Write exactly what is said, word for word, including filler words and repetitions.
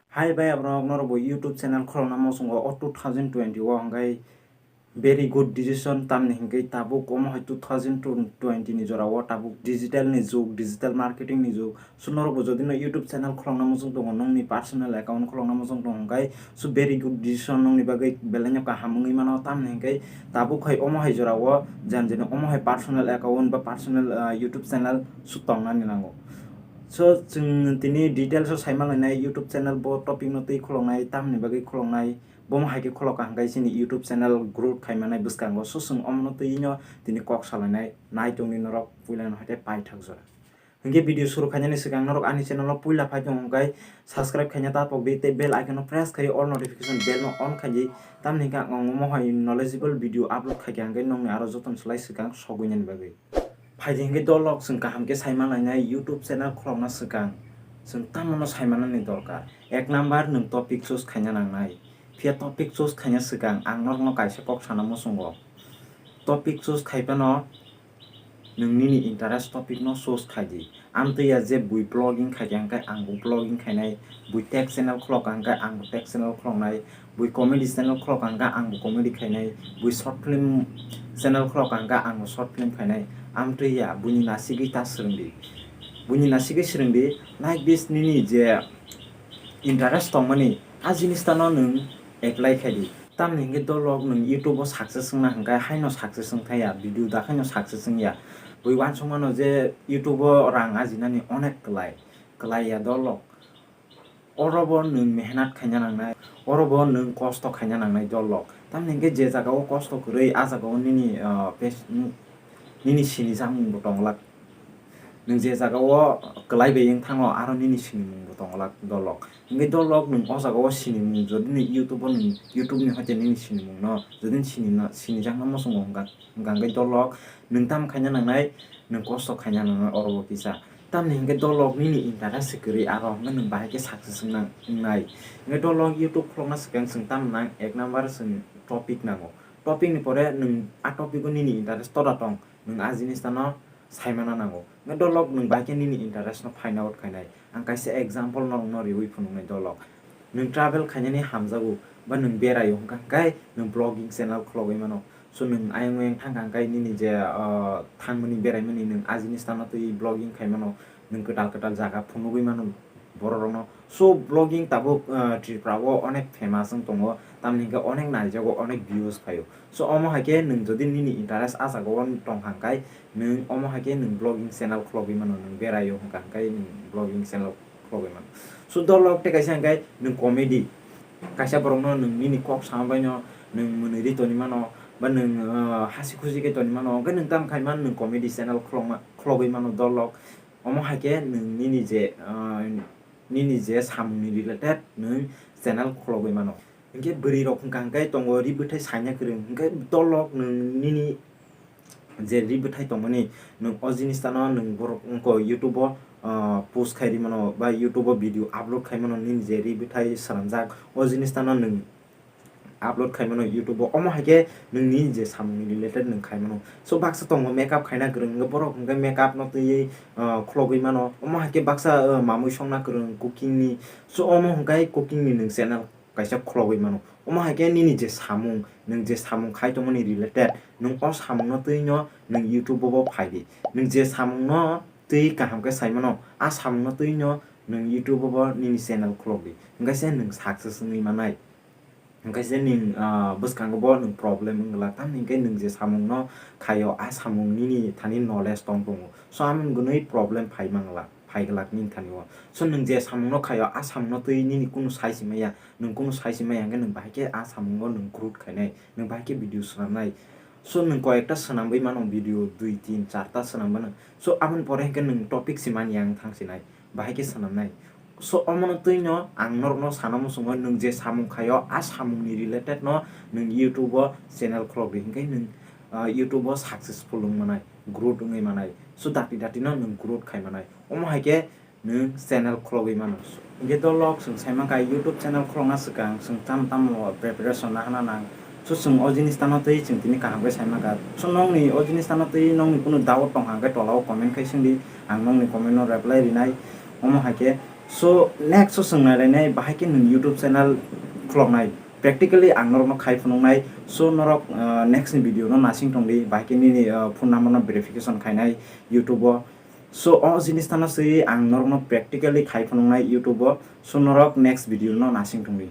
Hai bai aborok norok bo YouTube channel khulokna muchungo o two thousand twenty o hwnkhe very good decision, tamni hwnkhe tabuk omo hai two thousand twenty ni jora o tabuk digital ni jug, digital marketing ni jug. So norok bo jodi no YouTube channel khulokna muchung tongo, nongni personal account khulokna muchung tongo hwnkhe, so very good decision, nongni bagwi belai no kaham wngwi mano, tamni hwnkhe tabuk hai omo hai jora o jan jani omo hai personal account ba personal, ah, YouTube channel so tongnani nango. So chwng tini details o saima lainai YouTube channel bo topic no twi khuloknai, tamni bagwi khuloknai, bomo hai khe khulokha hwnkhe chini YouTube channel growth khaimanai bwskango. So chwng omono twi no tini kok salainai, nai tongdi norok puila no hai khe paithak jora. Hwnkhe video suru khainani swkang norok ani channel o puila phai tong hwnkhe subscribe khaina ta pokdi tei bell icon o press khai all notification bell no on khai di, tamni hwnkhe ang omo hai knowledgeable video upload khaikha hwnkhe nongni aro jotono slai swkang sogwinani bagwi. Phaidi hwnkhe dolok chwng kaham khe saima lainai YouTube channel khulokna swkang chwng tamo no saimanani dorkar. Ek number nwng topic choose khaina nangnai. Phiya topic choose khaina swkang ang norokno kaisa kok sana muchungo. Topic choose khai phano nwng nini interest topic no choose khai di. Amtwi ya je bui vlogging khai kha hwnkhe ang bo vlogging khainai, bui tech channel khulok kha hwnkhe ang bo tech channel khuloknai, bui comedy channel khulok kha hwnkhe ang bo comedy khainai, bui short film channel khulok kha hwnkhe ang bo short film khainai. Amtwi ya buini nasigwi ta swrwngdi, buini nasigwi swrwngdi, like this nini je interest tongmani a jinis tano nwng apply khai di. Tamni hwnkhe dolok nwng YouTube o success wngna hwnkhe haino success wngthaya, video dakhaino success wngya. Bui uansukmano je YouTube o rang ajinani onek kwlai, kwlai ya dolok. Oro bo nwng mehnat khaina nangnai, oro bo nwng kosto khaina nangnai dolok. Tamni hwnkhe je jaga o kosto kwrwi, a jaga o nini, ah, pes-, nini sinijakmung bo tongwlak. Nwng je jaga o kwlai bai wng thango, aro nini sinimung bo tongwlak dolok. Hwnkhe dolok nwng o jaga o sinimung, jodi ni YouTube o nwng, YouTube ni hoite nini sinimung no, jodi ni sini na, sinijakna muchungo hwnkha, hwnkha hwnkhe dolok nwng tam khaina nangnai, nwng kosto khaina nangnai oro bo kisa. Tamni hwnkhe dolok nini interest se kwrwi aro hwnkhe nwng bahai khe success wngna, wngnai. Hwnkhe dolok YouTube khulokna swkang chwng tam nang, ek number chwng topic nango. Topic ni pore nwng a topic o nini interest toda tong, nwng a jinis tano saimana nango. Hwnkhe dolok nwng bahai khe nini interest no find out khainai. Ang kaisa example norokno riwi phunuknai dolok. Nwng travel khainani hamjago ba nwng beraio hwnkha hwnkhe nwng vlogging channel khulogwi mano. So nwng ayang oyang thangkha hwnkhe nini je, ah, thangmani beraimani nwng a jinis tano twi vlogging khai mano, nwng kwtal kwtal jaga phunugwi mano bororokno. So vlogging tabuk, ah, Tripura o onek famous wng tongo, tamni hwnkhe onek naijago, onek views phaio. So omo hai khe nwng jodi nini interest a jaga o tongkha hwnkhe nwng omo hai khe nwng vlogging channel khulogwi mano, nwng beraio hwnkha hwnkhe nwng vlogging channel khulogwi mano. So dolok tei kaisa hwnkhe nwng comedy, kaisa borokno nwng nini kok sama baino nwng mwnwi ri toni mano ba nwng, ah, hasi khusi khe toni mano, hwnkhe nwng tam khai mano nwng comedy channel khulokma, khulogwi mano dolok. Omo hai khe nwng nini je, ah, nini je samungni related nwng channel khulogwi mano. Hwnkhe bwrwi rok hwnkha hwnkhe tongo ri bwthai saina kwrwng, hwnkhe dolok nwng nini je ri bwthai tongmani nwng o jinis tano nwng borok wngkha YouTube o, ah, post khai ri mano ba YouTube o video upload khai mano nini je ri bwthai swnamjak o jinis tano nwng upload khai mano YouTube o. Omo hai khe nwng nini je samungni related nwng khai mano. So baksa tongo makeup khaina kwrwng, hwnkhe borok hwnkhe makeup no twiwi, ah, khulogwi mano. Omo hai khe baksa, ah, mamui songna kwrwng cooking ni. So omo hwnkhe cooking ni nwng channel kaisa khulogwi mano. Omo hai khe nini je samung, nwng je samung khai tongmani related, nwng o samungno twi no nwng YouTube o bo phai di. Nwng je samungno twi kaham khe sai mano, a samungno twi no nwng YouTube o bo nini channel khulog di. Hwnkhe se nwng success wngwi manai. Hwnkhe se nwng, ah, bwskango bo nwng problem wng glak. Tamni hwnkhe nwng je samungno khaio, a samung nini thani knowledge tong tongo. So amoni gwnwi problem phai mangla, phai glak nini thani o. So nwng je samungno khaio, a samungno twi nini kunu sai si maya, nwng kunu sai si maya hwnkhe nwng bahai khe a samungo nwng growth khainai, nwng bahai khe video swnamnai. So nwng koi ekta swnamwi mano video dui, tin, charta swnam mano. So aboni pore hwnkhe nwng topic si manya wng thang sinai, bahai khe swnamnai. So omono twi no ang norokno sana muchungo, nwng je samung khaio a samungni related no nwng YouTube o channel khulok di hwnkhe nwng, ah, YouTube o successful wng manai, growth wngwi manai. So dati dati no nwng growth khai manai. Omo hai khe nwng channel khulogwi mano. Hwnkhe dolok chwng sai mankha YouTube channel khulokna swkang chwng tamo tamo preparation nahana nang. So chwng o jinis tano twi chwng tini kaham khe sai mankha. So nokni o jinis tano twi nokni kunu doubt tongkha hwnkhe tola o comment khai swngdi, ang nokni comment no reply rinai. Omo hai khe So next o chwng nailainai bahai khe nwng YouTube channel khuloknai, practically ang norokno khai phunuknai. So norok next ni video no nasing tongdi, bahai khe nini phone number no verification khainai YouTube o. So o jinis tano swi ang norokno practically khai phunuknai YouTube o. So norok next video no nasing tongdi.